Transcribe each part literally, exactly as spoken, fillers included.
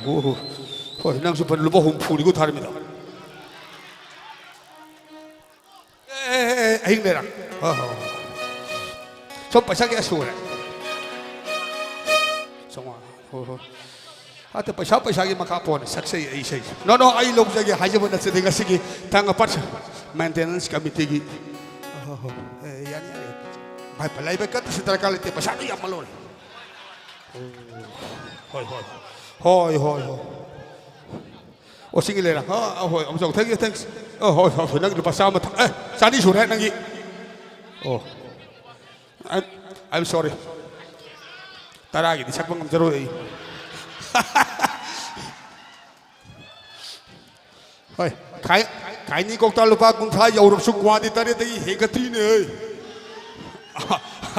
ꯑꯣ, ꯍꯣꯏ, ꯅꯪꯁꯨ ꯐꯅ ꯂꯨꯄꯥ ꯍꯨꯝꯐꯨꯅꯤꯀꯣ ꯊꯥꯔꯝꯃꯤꯗꯣ꯫ ꯑꯦ, ꯑꯦ, ꯑꯦ, ꯑꯍꯤꯡ ꯂꯩꯔꯥꯡ꯫ ꯍꯣꯏ, ꯍꯣꯏ, ꯍꯣꯏ꯫ ꯁꯣꯝ ꯄꯩꯁꯥ ꯀꯌꯥ ꯁꯨꯔꯦ? ꯆꯥꯝꯃꯉꯥ꯫ ꯍꯣꯏ, ꯍꯣꯏ꯫ ꯑꯗ ꯄꯩꯁꯥ, ꯄꯩꯁꯥꯒꯤ ꯃꯈꯥ ꯄꯣꯟꯅ ꯁꯛꯆꯩ ꯑꯩ ꯏꯁꯩꯁꯦ꯫ ꯅꯣ, ꯅꯣ, ꯑꯩ ꯂꯧꯖꯒꯦ ꯍꯥꯏꯖꯕ ꯅꯠꯆꯗꯦ ꯉꯁꯤꯒꯤ ꯇꯥꯡ ꯑꯄꯥꯠ ꯁ-, maintenance committeeꯒꯤ꯫ ꯍꯣꯏ, ꯍꯣꯏ, ꯍꯣꯏ꯫ ꯑꯦ, ꯌꯥꯅꯤ, ꯌꯥꯅꯤ꯫ ꯚꯥꯏ, ꯂꯩꯕ ꯀꯠꯇꯁꯨ ꯗꯔꯀꯥꯔ ꯂꯩꯇꯦ, ꯄꯩꯁꯥꯗꯣ ꯌꯥꯝꯃꯜꯂꯣꯏ꯫ ꯍꯣꯏ, ꯍꯣꯏ꯫ ꯍꯣꯏ, ꯍꯣꯏ, ꯍꯣꯏ꯫ ꯑꯣ, ꯁꯤꯒꯤ ꯂꯩꯔꯦ꯫ ꯑ, ꯑ, ꯍꯣꯏ, ꯑꯃꯨꯛ ꯆꯥꯎ꯫ Thank you, thanks꯫ ꯑ, ꯍꯣꯏ, ꯍꯣꯏ, ꯍꯣꯏ, ꯅꯪꯒꯤ ꯂꯨꯄꯥ ꯆꯥꯝꯃ ꯊ-, ꯑꯦ, ꯆꯅꯤ ꯁꯨꯔꯦ ꯅꯪꯒꯤ꯫ ꯑꯣ꯫ I'm, I'm sorry꯫ ꯇꯔꯥꯒꯤꯗꯤ ꯁꯛꯄ ꯉꯝꯖꯔꯣꯏ ꯑꯩ꯫ ꯍꯣꯏ, ꯈꯥꯏ-, ꯈꯥꯏꯅꯤ ꯀꯧꯇꯥ ꯂꯨꯄꯥ ꯀꯨꯟꯊ꯭ꯔꯥ ꯌꯧꯔꯕꯁꯨ ꯀ꯭ꯋꯥꯗꯤ ꯇꯔꯦꯠꯇꯒꯤ ꯍꯦꯟꯒꯠꯇ꯭ꯔꯤꯅꯦ꯫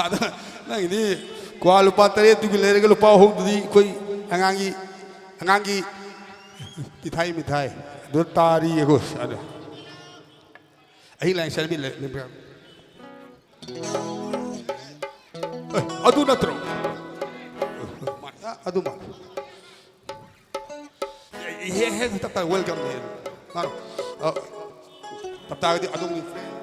ꯑꯗ ꯅꯪꯒꯤꯗꯤ ꯀ꯭ꯋꯥ ꯂꯨꯄꯥ ꯇꯔꯦꯠꯇꯨꯒꯤ ꯂꯩꯔꯒ ꯂꯨꯄꯥ ꯑꯍꯨꯝꯗꯨꯗꯤ ꯑꯩꯈꯣꯏ ꯑꯉꯥꯡꯒꯤ, ꯑꯉꯥꯡꯒꯤ ꯄꯤꯊꯥꯏ ꯃꯤꯊꯥꯏ ꯑꯗꯨ ꯇꯥꯔꯤ ꯑꯩꯈꯣꯏ꯫ ꯑꯗꯣ ꯑꯍꯤꯡ ꯂꯥꯡ ꯆꯠꯃꯤꯟꯅ-, ꯑꯦ, ꯑꯗꯨ ꯅꯠꯇ꯭ꯔꯣ? ꯑꯗꯨ ꯃꯥꯜꯂꯦ꯫ ꯍꯦ, ꯍꯦ, ꯇꯞ ꯇꯞ welcome ꯅꯦ꯫ ꯃꯥꯅ, ꯑ, ꯇꯞ ꯇꯥꯒꯗꯤ ꯑꯗꯣꯝꯒꯤ friend꯫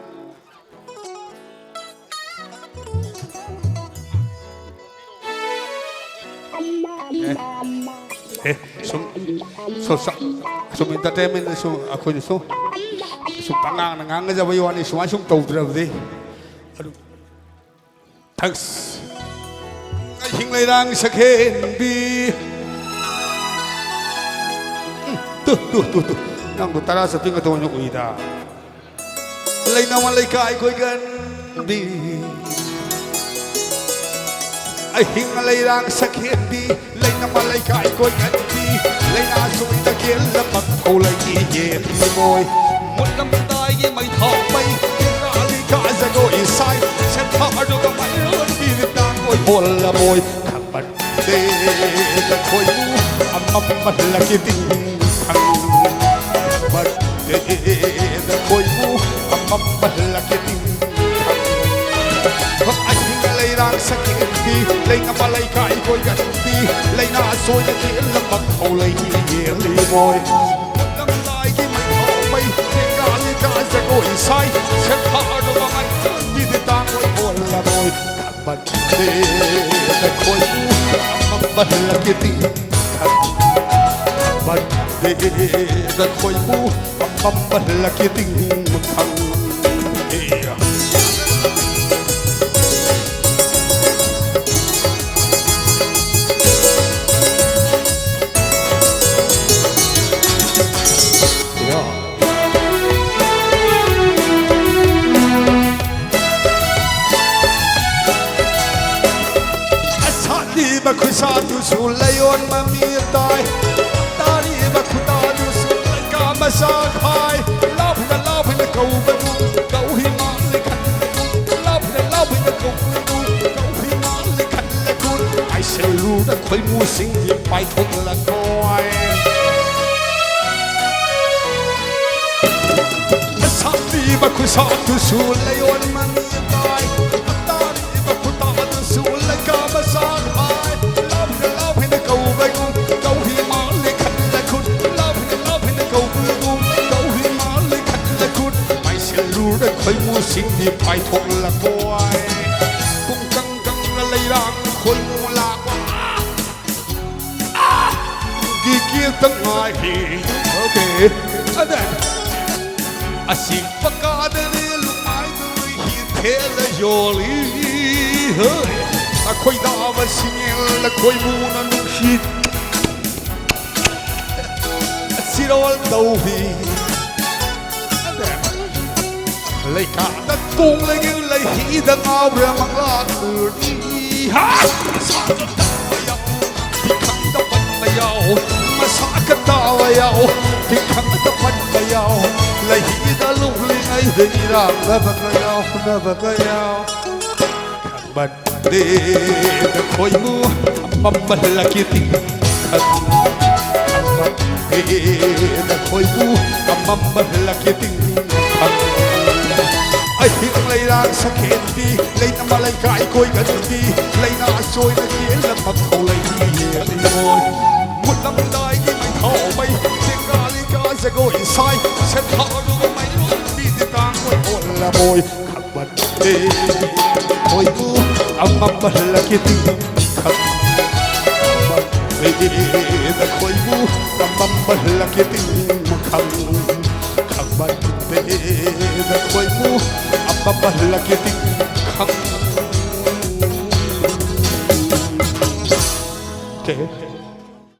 ꯑꯦ, ꯑꯦ, ꯁꯨꯝ, ꯁꯨꯝ, ꯁꯨꯝ, ꯁꯨꯝ entertainment ꯁꯨꯝ ꯑꯩꯈꯣꯏꯅ ꯁꯨꯝ, ꯁꯨꯝ ꯄꯉꯥꯡꯅ ꯉꯥꯡꯅꯖꯕꯒꯤ ꯋꯥꯅꯤ, ꯁꯨꯃꯥꯏꯅ ꯁꯨꯝ ꯇꯧꯗ꯭ꯔꯕꯗꯤ꯫ ꯑꯗꯨ ꯊꯛꯁ꯫ ꯑꯍꯤꯡ ꯂꯩꯔꯥꯡ ꯁꯛꯍꯦꯟꯕꯤ꯫ ꯎꯝ, ꯇꯨ, ꯇꯨ, ꯇꯨ, ꯇꯨ꯫ ꯅꯪꯕꯨ ꯇꯔꯥ ꯆꯠꯄꯤ ꯉꯥꯛꯇ ꯑꯣꯏꯅ ꯎꯏꯗ꯫ ꯂꯩꯅꯥꯃ ꯂꯩꯀꯥꯏ ꯀꯣꯏꯒꯟꯕꯤ꯫ ꯑꯍꯤꯡ ꯂꯩꯔꯥꯡ ꯁꯛꯍꯦꯟꯕꯤ꯫ ꯂꯩꯅꯥꯃ ꯂꯩꯀꯥꯏ ꯀꯣꯏꯒꯟꯕꯤ꯫ ꯂꯩꯅꯥ ꯁꯣꯏꯗ ꯀꯦꯜꯂꯕ ꯈꯧꯂꯩꯒꯤ ꯌꯦꯟ ꯃꯣꯏ꯫ ꯃꯨꯠꯂꯝꯗꯥꯏꯒꯤ ꯃꯩ ꯊꯥꯎ ꯃꯩ꯫ ꯀꯦꯔꯥꯂꯤ ꯀꯥ ꯖꯒꯣꯏ ꯁꯥꯏ꯫ ꯁꯦꯟꯊꯥ ꯑꯗꯨꯒ ꯃꯩꯔꯣꯟ ꯕꯤꯔꯤꯇꯥ ꯀꯣꯏ ꯍꯣꯜꯂ ꯃꯣꯏ꯫ ꯈꯝꯕꯟꯗꯦꯗ ꯈꯣꯏꯃꯨ ꯑꯃꯝꯕ ꯂꯛꯀꯤ ꯇꯤꯡꯈꯪ꯫ ꯈꯝꯕꯟꯗꯦꯗ ꯈꯣꯏꯃꯨ ꯑꯃꯝꯕ ꯂꯛꯀꯤ ꯇꯤꯡꯈꯪ꯫ ꯑꯍꯤꯡ ꯂꯩꯔꯥꯡ ꯁꯛꯀꯦꯟꯕꯤ ꯂꯩꯉꯝꯕ ꯂꯩꯀꯥꯏ ꯀꯣꯏꯒꯟꯕꯤ꯫ ꯂꯩꯅꯥ ꯁꯣꯏꯗ ꯀꯦꯜꯂꯝꯕ ꯊꯧꯂꯩ ꯌꯦꯜꯂꯤ ꯃꯣꯏ꯫ ꯂꯝꯂꯥꯏꯒꯤ ꯃꯩꯊꯧ ꯃꯩ ꯂꯦꯡꯒꯥ ꯂꯦꯡꯒꯥ ꯖꯒꯣꯏ ꯁꯥꯏ꯫ ꯁꯦꯟꯊꯥꯗꯕ ꯃꯩ ꯇꯤꯗꯤ ꯇꯥꯡ ꯑꯣꯏ ꯑꯣꯜꯂ ꯃꯣꯏ꯫ ꯈꯝꯕꯟꯗꯦꯗ ꯈꯣꯏꯕꯨ ꯑꯃꯝꯕ ꯂꯛꯀꯤꯇꯤꯡ ꯈꯝꯕꯟꯗꯦꯗ ꯈꯣꯏꯕꯨ ꯑꯃꯝꯕ ꯂꯛꯀꯤꯇꯤꯡ ꯈꯝꯕꯟꯗꯦ꯫ ꯑꯁꯥꯠꯂꯤꯕ ꯈꯨꯠꯁꯥꯗꯨꯁꯨ ꯂꯩꯌꯣꯟ ꯃꯃꯤ ꯇꯥꯏ꯫ ꯇꯥꯔꯤꯕ ꯈꯨꯗꯥꯗꯨꯁꯨ ꯂꯩꯀꯥ ꯃꯆꯥ ꯈꯥꯏ꯫ ꯂꯥꯞꯅ ꯂꯥꯞꯅ ꯀꯧꯕꯗꯨ ꯀꯧꯏ ꯃꯥꯜꯂꯤ ꯈꯟꯕꯗꯨ꯫ ꯂꯥꯞꯅ ꯂꯥꯞꯅ ꯀꯧꯕꯗꯨ ꯀꯧꯏ ꯃꯥꯜꯂꯤ ꯈꯟꯕꯗꯨ꯫ ꯃꯥꯏꯁꯦꯜꯂꯨꯗ ꯈꯣꯏꯃꯨꯁꯤꯡꯒꯤ ꯄꯥꯏꯊꯣꯛꯂꯛꯈꯣꯏ꯫ ꯑꯁꯥꯠꯂꯤꯕ ꯈꯨꯠꯁꯥꯠꯇꯨꯁꯨ ꯂꯩꯌꯣꯟ ꯃꯅꯤ ꯇꯥꯏ꯫ ꯇꯥꯔꯤꯕ ꯈꯨꯇꯥꯗꯨꯁꯨ ꯂꯩꯀꯥ ꯃꯆꯥ ꯍꯥꯏ꯫ ꯂꯥꯞꯅ ꯂꯥꯞꯅ ꯀꯧꯕꯒꯨꯝ ꯀꯧꯏ ꯃꯥꯜꯂꯤ ꯈꯜꯂ ꯈꯨꯠ꯫ ꯂꯥꯞꯅ ꯂꯥꯞꯅ ꯀꯧꯕꯒꯨꯝ ꯀꯧꯏ ꯃꯥꯜꯂꯤ ꯈꯜꯂ ꯈꯨꯠ꯫ ꯃꯥꯏꯁꯦꯜꯂꯨꯔ ꯈꯣꯏꯃꯨꯁꯤꯡꯗꯤ ꯄꯥꯏꯊꯣꯛꯂꯛꯄ ꯋꯥꯏ꯫ ꯄꯨꯡꯀꯪ ꯀꯪꯅ ꯂꯩꯔꯥꯡ ꯈꯣꯏꯃꯨ ꯂꯥꯛꯄ꯫ ꯒꯤ ꯀꯦꯛꯇ ꯉꯥꯏꯔꯤ꯫ Okay. And then, ꯑꯁꯤ ꯄꯀꯥꯗꯅꯤ ꯂꯨꯃꯥꯏꯗꯨ ꯍꯤ ꯊꯦꯜꯂ ꯌꯣꯜꯂꯤ꯫ ꯍꯣꯏ꯫ ꯑꯩꯈꯣꯏ ꯗꯥꯕ ꯁꯤꯡꯉꯦꯜ ꯑꯩꯈꯣꯏ ꯃꯨꯅ ꯅꯨꯡꯁꯤ꯫ ꯁꯤꯔꯣꯜ ꯇꯧꯕꯤ꯫ And then, ꯂꯩꯀꯥꯗ ꯇꯣꯡꯂꯒꯦ ꯂꯩꯍꯤꯗ ꯉꯥꯎꯔ ꯃꯪꯂꯥꯛ ꯎꯔꯤ꯫ ꯍꯥ! ꯃꯁꯥꯗ ꯇꯟꯕ ꯌꯥꯎ, ꯇꯤꯈꯪꯗ ꯄꯟꯕ ꯌꯥꯎ, ꯃꯁꯥ ꯀꯟꯗꯥꯕ ꯌꯥꯎ, ꯇꯤꯈꯪꯗ ꯄꯟꯕ ꯌꯥꯎ, ꯂꯩꯍꯤꯗ ꯂꯨꯞꯂꯤꯉꯩꯗ ꯏꯔꯥꯛꯅꯕꯒ ꯌꯥꯎ, ꯅꯕꯒ ꯌꯥꯎ꯫ ꯈꯪꯕꯟ ꯗꯦꯗ ꯈꯣꯏꯕꯨ ꯑꯃꯝꯕ ꯂꯛꯀꯤꯇꯤꯡ ꯈꯪ꯫ ꯈꯪꯕꯟ ꯗꯦꯗ ꯈꯣꯏꯕꯨ ꯑꯃꯝꯕ ꯂꯛꯀꯤꯇꯤꯡ ꯈꯪ꯫ ꯑꯍꯤꯡ ꯂꯩꯔꯥꯡ ꯁꯈꯦꯟꯕꯤ, ꯂꯩꯅꯃ ꯂꯩꯀꯥꯏ ꯀꯣꯏꯒꯟꯕꯤ, ꯂꯩꯅꯥ ꯆꯣꯏꯅ ꯀꯦꯜꯂ ꯃꯈꯧ ꯂꯩꯕꯤ꯫ ꯃꯨꯠꯂꯝꯗꯥꯏꯒꯤ ꯃꯩꯊꯥꯎ ꯃꯩ ꯆꯦꯡꯒꯥꯂꯤꯒ ꯖꯒꯣꯏ ꯁꯥꯏ ꯁꯦꯟꯊꯥꯗꯨꯒ ꯃꯩꯔꯣꯟꯕꯤꯗꯤ ꯇꯥꯡ ꯑꯣꯏ ꯑꯣꯜꯂꯝꯃꯣꯏ ꯈꯪꯃꯟꯗꯦ ꯈꯣꯏꯕꯨ ꯑꯃꯝꯕ ꯍꯜꯂꯛꯀꯦ ꯇꯤꯡꯈꯪ ꯈꯪꯃꯟꯗꯦꯗ ꯈꯣꯏꯕꯨ ꯑꯃꯝꯕ ꯍꯜꯂꯛꯀꯦ ꯇꯤꯡꯈꯪ ꯈꯪꯃꯟꯗꯦꯗ ꯈꯣꯏꯕꯨ ꯑꯃꯝꯕ ꯍꯜꯂꯛꯀꯦ ꯇꯤꯡꯈꯪ Okay.